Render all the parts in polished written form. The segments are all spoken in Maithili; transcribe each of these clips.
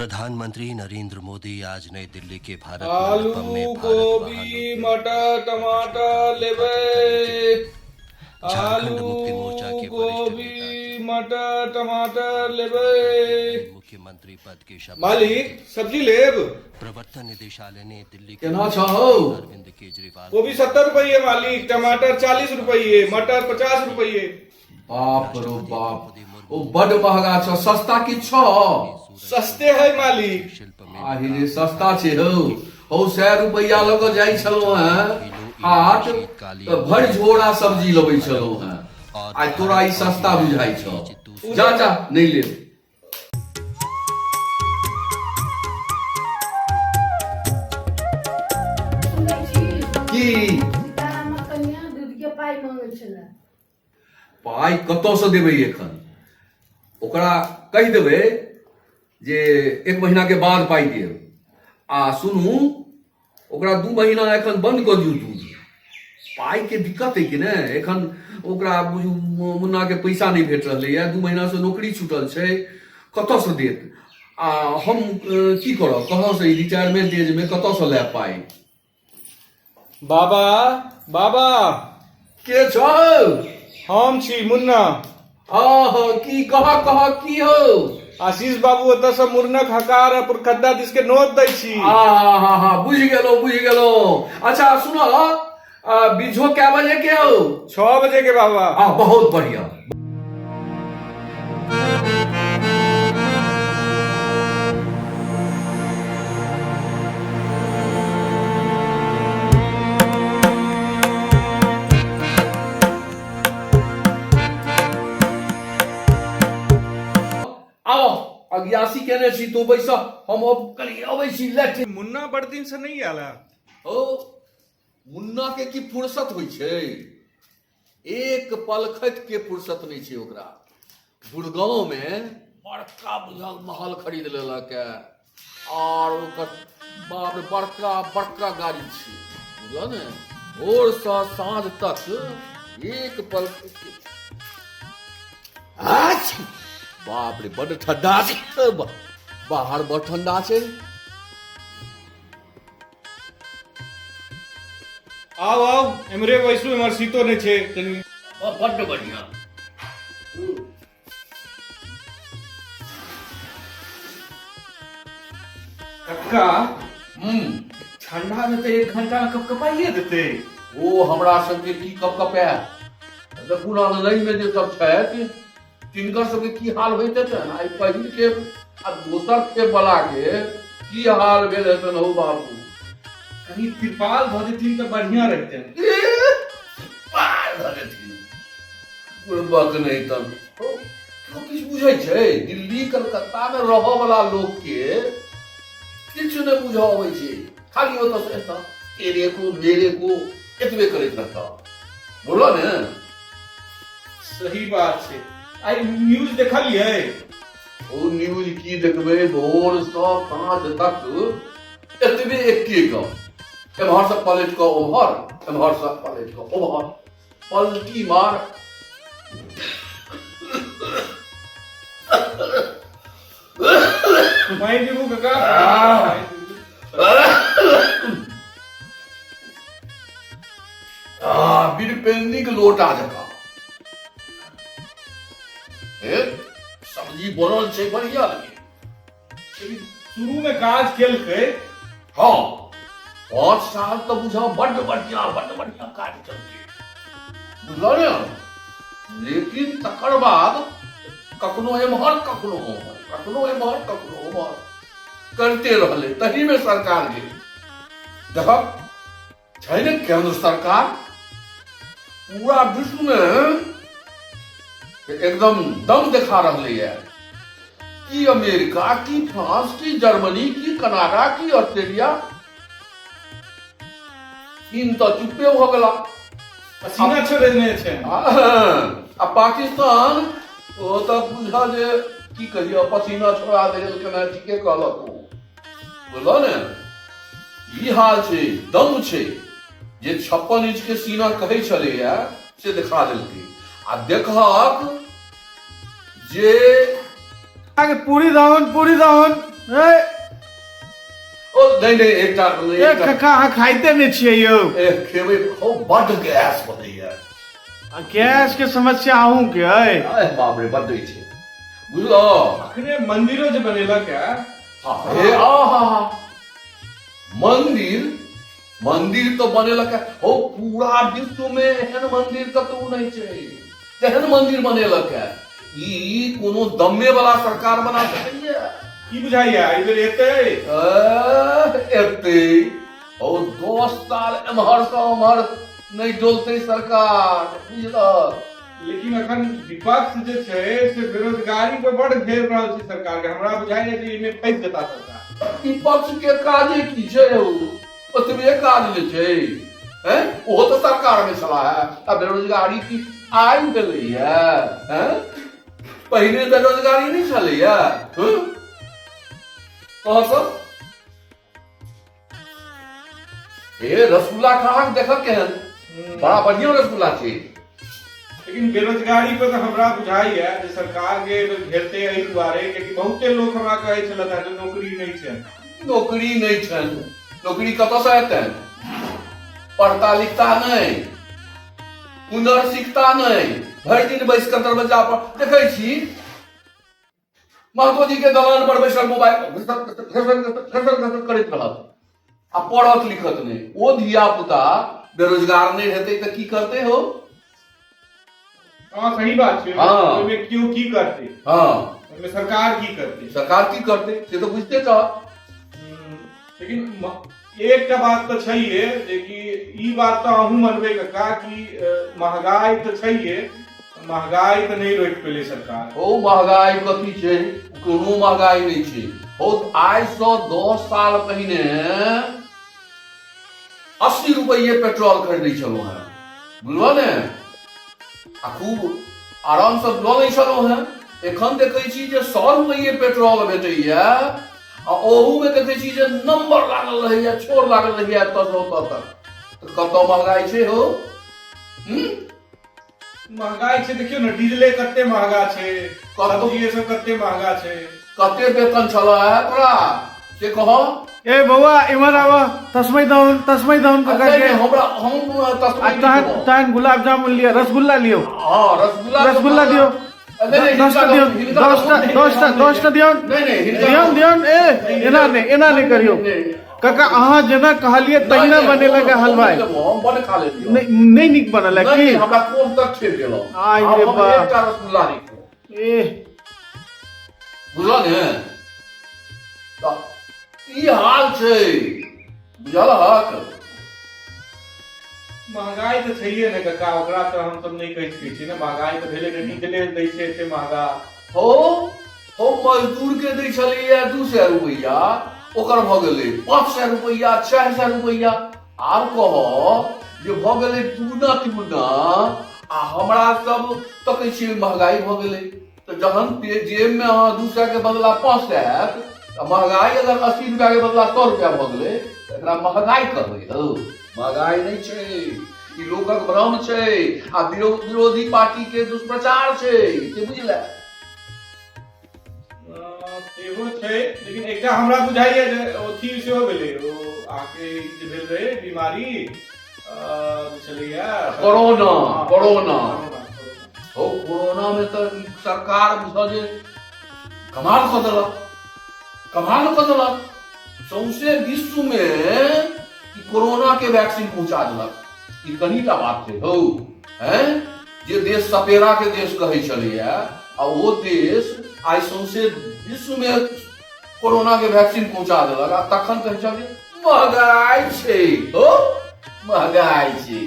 प्रधानमंत्री नरेंद्र मोदी आज नई दिल्ली के भारत आलू मंडपम में भारत गोभी महान मटर टमाटर लेबै। झारखंड आलू मुक्ति मोर्चा के वरिष्ठ गोभी नेता मटर टमाटर लेबै। मुख्यमंत्री पद की शपथ। मालिक, सब्जी लेब? प्रवर्तन निदेशालय ने दिल्ली के केना छौ? अरविंद केजरीवाल गोभी 70 रुपये मालिक, टमाटर 40 रुपये, मटर 50 रुपये। बाप रो बाप, ओ बड महगा छौ। सस्ता की छौ? सस्ते है मालिक। शिल्प में आहि रे, सस्ता छै हौ। हौ, 100 रुपैआ लऽ कऽ जाइ छलहुँ हेँ हाट तऽ भरि झोरा सब्जी लबै छलहुँ हेँ। आइ तोरा ई सस्ता बुझाइ छौ। जा जा, नहि लेब। सुनै छी? की? सीतारामक कन्या दूध के पाइ मंगै छलै। पाइ कतऽसँ देबै एखन? ओकरा कहि देबै जे एक महीनाके बाद पाइ देब। आ सुनू, ओकरा 2 महीना एखन बंद कऽ दियौ दूध। पाइके दिक्कत अइ कि ने एखन ओकरा। बुझू मुन्नाके पैसा नहि भेट रहलैए, 2 महीनासँ नौकरी छूटल छै, कतऽसँ देत? आ हम की करब? कतऽसँ ई रिटायरमेंट एजमे कतऽसँ लायब पाइ? बाबा, बाबा! के छौ? हम छी मुन्ना। आह, की कह कह, की हो? आशीष बाबू ओतऽ से मुड़नक हकार आ पुरखद्दा दिस के नोत दै छी। आ हा हा, बुझि गेलहुँ, बुझि गेलहुँ। अच्छा सुनो, बीझो कै बजे के हो? 6 बजे के बाबा। आ, बहुत बढ़िया। आबो, अगियासी केने छी तू, बैस। हम अब कनि अबै छी लेट्रिन। मुन्ना बड़ दिन से नहीं आला। ओ मुन्ना के की फुर्सत होइ छै? एक पलखत के फुर्सत नहि छै ओकरा। गुड़गांव में बड़का बुझल महल खरीद लेलक है आर ओकर बाप रे, बड़का बड़का गाड़ी छै, बुझल ने? भोरसँ साँझ तक एक पल। अच्छा, बाप रे, बड्ड ठंडा छै बाहर, बड़ ठंडा छै। आउ आउ, एमरे बैसू, एमहर शीतो नहि छै कनि। बड्ड बढ़िया। कक्का, ठंडा में तऽ एक घंटा में कपकपाइए देतै। ओ हमरा सबके की कपकपाय, देखू ने, लाइन मे जे सब छथि तिनकर सबके की हाल होइत हेतनि। आइ पहिल खेप आ दोसर खेप वाला के की हाल भेल हेतनि हौ बाबू। कनि तिरपाल धऽ देथिन तऽ बढ़िया रहितनि। पार धऽ देथिन, बुड़बक नहि तन। केओ किछु बुझै छै? दिल्ली कलकत्ता मे रहऽ वाला लोक के किछु नहि बुझऽ अबै छै। खाली ओतऽ से एतऽ तेरे को मेरे को एतबे करैत रहता, बोलो ने। सही बात छै। आइ न्यूज देखलियै? ओ न्यूज की देखबै, भोरसँ साँझ तक एतबे एके गप। एम्हरसँ पलटि कऽ ओम्हर, एम्हरसँ पलटि कऽ ओम्हर, पलटी मार। पानि पीबू काका? आ बिरपेंदीक लोटा जकाँ हे सब्जी बनल छै, बढ़िया लेकिन। शुरू में काज केलकै। हँ, 5 साल तऽ बुझा बड्ड बढ़िया, बड्ड बढ़िया काज केलकै, बुझल ने? लेकिन तकर बाद कखनो एम्हर कखनो ओम्हर, कखनो एम्हर कखनो ओम्हर करते रहलै। तहीमे सरकार गेल। देखक छै ने, केंद्र सरकार पूरा विश्वमे एकदम दम देखा रहलैए। की अमेरिका, की फ्रांस, की जर्मनी, की कनाडा, की ऑस्ट्रेलिया, चीन तऽ चुप्पे भऽ गेला। पसीना छोड़ेने छै। आ पाकिस्तान, ओ तऽ बुझा जे की कहियो, पसीना छोड़ा देलकै। ठीके कहलक तू, बुझलह ने? ई हाल छै, दम छै। जे 56 इंच के सीना कहै छलैया से देखा देलकै। आ देखहक जे पूरी दाउन, पूरी दाउन। ए ओ नहि नहि, एकटा ए काका, अहाँ खाइते नहि छियै यौ। ए खेबै हो, बड्ड गैस बनैया। आ गैस के समस्या अहूँ के अइ? अरे बाप रे, बड्ड छै, बुझलो? अखने मंदिरो जे बनेलक है। हे आहा, मंदिर मंदिर तो बनेलक है हो, पूरा विश्व में एहन मंदिर कतौ नहि छै तेहन मंदिर बनेलक है। ई कोनो दम्मे वाला सरकार बना सकैया? की बुझाइया, एहि बेर एतै? एतै और 10 साल एम्हर से ओम्हर नहि डोलतै सरकार, बुझलक? लेकिन अखन विपक्ष जे छै से बेरोजगारी पर बड़ घेर रहल छै सरकार के। हमरा बुझाइया जे एहिमे फंसि जेता सरकार। विपक्ष के काजे की छै यौ? ओतबे काज जे छै हैं, ओहो तऽ सरकार में छला है। आ बेरोजगारी की आइ गेलैया हैं? पहिने बेरोजगारी नहि छलैया? हँ, कह सब। ए रसगुल्ला खा के देखक केहन बड़ा बढ़िया रसगुल्ला छै। लेकिन बेरोजगारी पर तऽ हमरा बुझाइया जे सरकार के घेरते एहि दुआरे, कियाकि बहुते लोक हमरा कहै छलथि जे नौकरी नहि छै। नौकरी नहि छनि, नौकरी कतऽसँ हेतनि? पढ़ता लिखता नहि, हुनर सीखता नहि, भरि दिन बैस कऽ दरवज्जा पर देखै छी महतो जी के दलान पर बैसल मोबाइल करैत रहत आ पढ़त लिखत नहि। ओ धिया पुता बेरोजगार नहि हेतै तऽ की करतै हो? हँ, सही बात छै। ओहिमे केओ की करतै? ओहिमे सरकार की करतै? सरकार की करतै से तऽ बुझिते छह। लेकिन एकटा बात तऽ छैहे जे कि ई बात तऽ अहूँ मनबै कक्का कि महगाई तऽ छैहे, महगाई तऽ नहि रोकि पेलै सरकार। ओ महगाई कथी छै? कोनो महगाई नहि छै। हो, आइसँ 10 साल पहिने 80 रुपैये पेट्रोल खरीदै छलहुँ हेँ, बुझलह ने? आ खूब आरामसँ लऽ लै छलहुँ हेँ। एखन देखै छी जे 100 रुपैये पेट्रोल भेटैए आ ओहूमे देखै छी जे नंबर लागल रहैए, छोर लागल रहैए एतऽसँ ओतऽ तक। तऽ कतऽ महगाई छै हो? हूँ महगाई छै, देखियौ ने, डीजले कते महगा छै, सब्जिए सब कते महगा छै। कते वेतन छलऽ है तोरा से कह। ए बौआ, इम्हर आब, तस्मै दहुन, तस्मै दहुन काका नहि, के। नहि, हमरा हम आ तस्मै नहि तहन देबौ। तहन गुलाब जामुन लिअ, रसगुल्ला लियौ। हँ, रसगुल्ला। रसगुल्ला दियौ। नहि, नहि, 10टा दियौ। हिनका 10टा, 10टा, 10टा दियौ। नहि, नहि, हिनका दियौन, दियौन। ए एना नहि, एना नहि करियौ। नहि, काका, अहाँ जेना कहलियै तहिना नहि, बनेलक है हम हलवाई। नहि देबौ, हम बड्ड खा लेलियौ। नहि, नहि नीक बनल है नहि, की? नहि, हमरा कोन तक छेड़ गेलौ। आइ रे आब हम बा। एकटा रसगुल्ला नहि खेबौ। ए बुझल ने? तऽ ई हाल छै, बुझलहक? महगाई तऽ छैहे ने कक्का, ओकरा तऽ हमसब नहि कहि सकै छियै ने। महगाई तऽ भेलै ने, डीजले दै छै एते महगा। हो हो, मजदूर के दै छलैया 200 रुपैआ, ओकर भऽ गेलै 500 रुपैआ, 400 रुपैआ। आब कह जे भऽ गेलै दुगुना तिगुना। आ हमरा सब तकै छियै महगाई भऽ गेलै, तऽ जहन जेबमे अहाँ 200 के बदला 500 आयत, तऽ महगाई अगर 80 रुपैआ के बदला 100 रुपैआ भऽ गेलै, तऽ एकरा महगाई कहबै हौ? महगाई नहि छै, ई लोकक भ्रम छै आ विरोधी पार्टी के दुष्प्रचार छै, से बुझले? सेहो छै, लेकिन एकटा हमरा बुझाइया जे अथी सेहो भेलै, ओ अहाँके ई जे भेल रहै बीमारी जे छलैया कोरोना। हँ, कोरोना। कोरोना। हो, कोरोना में तऽ ई सरकार बुझल जे कमाल कऽ देलक, कमाल कऽ देलक। सौंसे विश्व में ई कोरोना के वैक्सीन पहुंचा देलक। ई कनिटा बात छै हौ? हैं, जे देश सपेरा के देश कहै छलैया, आ ओ देश आइ सौंसे विश्व में कोरोना के वैक्सीन पहुंचा देलक, आ तखन कहै छल जे महगाई छै हो, महगाई छै।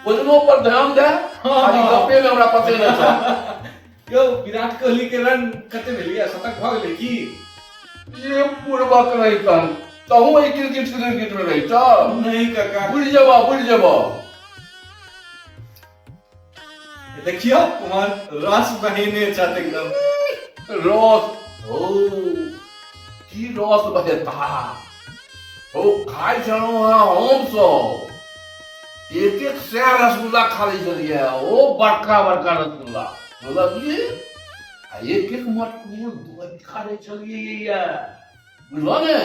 भोजनो पर ध्यान दे, खाली गप्पे में हमरा पते नहि छै। यौ, विराट कोहली के रन कते भेलै? शतक भऽ गेलै की? ये पूर्वक नहीं तन तहु एहि क्रिकेट क्रिकेट में रही चल। नहीं काका। बुझि जेबह, बुझि जेबह। देखियौ, उम्हर रस बहेने छथि एकदम। रस हो, की रस बहेता हो! खाइ छलहुँ हेँ हम सब, एक एक सए रसगुल्ला खा लै छलियै। ओ बड़का बड़का रसगुल्ला, बुझलही? आ एक एक मटकुर दूध खाने छलियै बुझलऽ ने।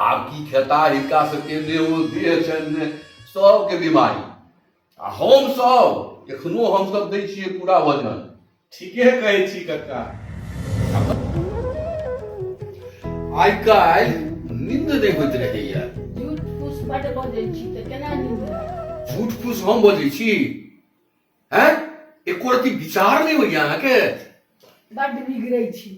आब की खेता हिनका सबके, ने ओ देह छनि ने सबके बीमारी, आ हम सब एखनो हम सब दै छियै पूरा वजन। ठीके कहै छी कक्का। आइ काल्हि नींद नहि होइत रहैया। झूठ फूस बड्ड बजै छी तऽ केना नींद हैत? झूठ फूस हम बजै छी? हैं, एको रति विचार नहि होइया अहाँके? बड्ड बिगड़ै छी।